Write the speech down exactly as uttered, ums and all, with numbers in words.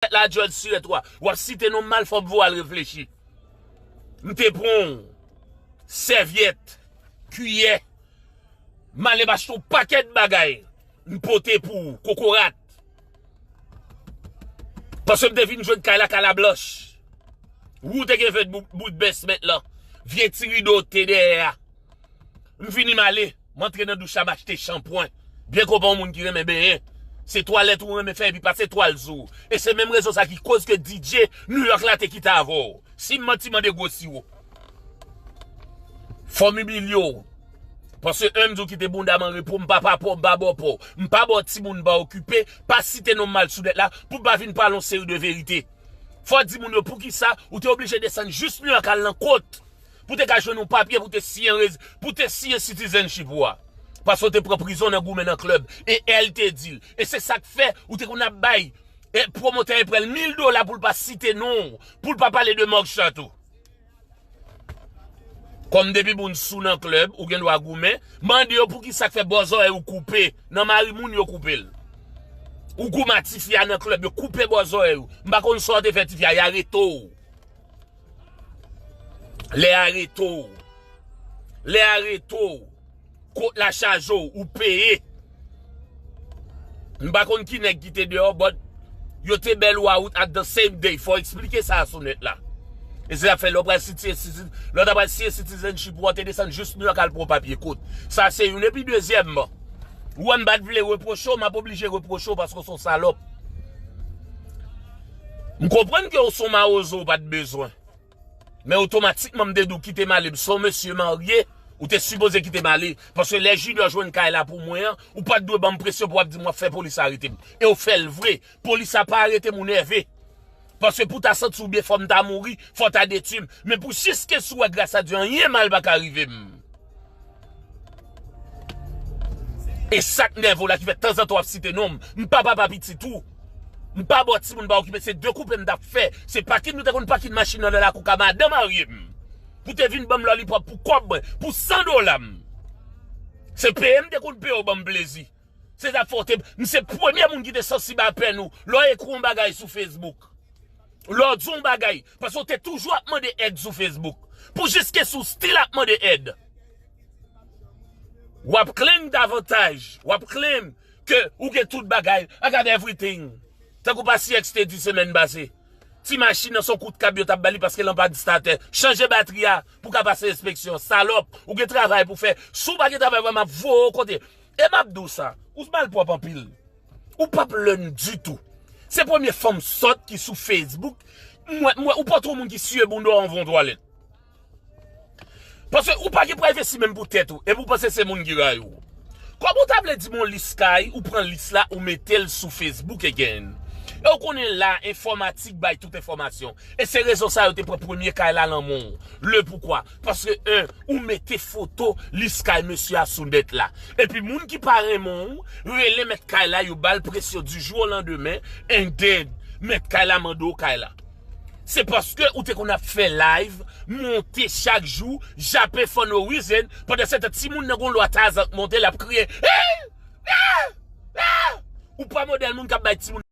Sirèt la, George Sirèt wa. W ap site non m mal, fò m voye al reflechi. M te pran w, sèvyèt, kiyè, m ale m achte yon pakèt bagay, m pote pou ou, kokorat. Paske m te vin jwenn kay la kalablanch. Ou te gen vèt bout, bout bèsmèt lan. Vye ti rido te dèyè a. M vini m ale, m antre nan douch la, m achte chanpwen. Byen konprann yon moun ki renmen benyen. Se twalèt ou renmen fè epi pase twal sou ou. E se menm rezon sa ki koz ke D J New York la te kite avè w. Si m manti, mande gwo siwo. Fò m imilye w. Paske, en, m di w kite bounda m an repo, m pa pa pa w, m pa ba w pa w. M pa ba w timoun ba okipe, pa site non m mal sou nèt la, pou m pa vin pale yon seri de verite. Fò w di moun yo poukisa ou te oblije desann jis New York al nan kot pou te ka jwenn yon papye pou te siyen rez-, pou te siyen citizenship ou a. Paske w te pran prizon nan goumen nan klèb. E L te di l. E se sa k fè ou te konn ap bay, e, pwomotè e pran l mil dola pou l pa site non w, pou l pa pale de mugshot ou. Kòm depi moun sou nan klèb, ou gen dwa goumen, mande yo poukisa k fè bò zòrèy ou koupe, nan mari moun yo koupe l. Ou goumen ak tifi a nan klèb, yo koupe bò zòrèy ou. M pa konn sa w te fè tifi a, y arete w. Lè arete w. Lè arete w. Kot la chaje w, ou peye. M pa konn ki nèg ki te deyò, but yo te bèl ou a wout at the same day. Fò w eksplike sa sou nèt la. E se sa k fè lè w pral sitiye, siti-, lè w ta pral siyen citizenship ou a, te desann jis New York al pran papye kot. Sa se youn. Epi dezyèmman, ou wè m pa t vle repwoche w, m ap oblije repwoche w paske w se yon salòp. M konprann ke w se yon mawozo, w pa t bezwen. Men otomatikman, m te di w kite m ale, m se yon mesye marye, ou te sipoze kite m ale. Paske lè Junior jwenn kay la pou mwen an, ou pa t dwe ban m presyon pou w ap di m w ap fè polis arete m. E w fè l vre. Polis la pa arete m, ou nève. Paske pou w ta santi w byen, fò m ta mouri, fò w ta detwi m. Men pou jiskesi w wè gras a Dye, anyen mal pa ka rive m. E sa k nève w la ki fè tanzantan w ap site non m. M pa papa pitit ou. M pa ba w timoun ba okipe, se dekoupe m t ap fè. Se pakin nou te konn pakin machin nan nan lakou ka madan marye m. Pou te vin ban m lollipop pou kòb mwen, pou san dola m. Se peye m te konn peye w ban m plezi. Se sa k fè w te, m se premye moun ki te sansib a pèn ou. Lè w ekri yon bagay sou Facebook. Lè w di yon bagay, paske w te toujou ap mande èd sou Facebook. Pou jiskesi w still ap mande èd. W ap claim davantaj. W ap claim ke ou gen tout bagay. I got everything. Tankou Pastè X te di semèn pase. Ti machin nan se yon kout kab yo t ap ba li paske l an pann statè. Chanje batri a pou w ka pase enspeksyon. Salòp, ou gen travay pou w fè. Si w pa gen travay, m ap voye w kote. E m ap di w sa, ou malpwòp anpil. Ou p ap learn ditou. Se premye fanm sòt ki sou Facebook. M wè, m wè, ou pa twò moun ki siye bounda w anvan yon twalèt. Paske ou pa gen privacy menm pou tèt ou, epi ou panse se moun ki rayi w. Kòman w ta vle di m yon lis kay, ou pran lis la, ou mete l sou Facebook again? E w konnen la, enfòmatik bay tout enfòmasyon. E se rezon sa yo te pran premye kay la nan men w. Le poukwa? Paske, en, ou mete foto lis kay mesye a sou nèt la. Epi moun ki pa renmen w, rele mèt kay la, yo ba l presyon du jour au lendemain, and then mèt kay la mande w kay la. Se paske ou te konn ap fè live, monte chak jou, jape for no reason, pandan se tan timoun nan gon lwa Tazan k monte, l ap kriye, "Eh! Eh! Eh!" Ou pa modèl moun k ap bay timoun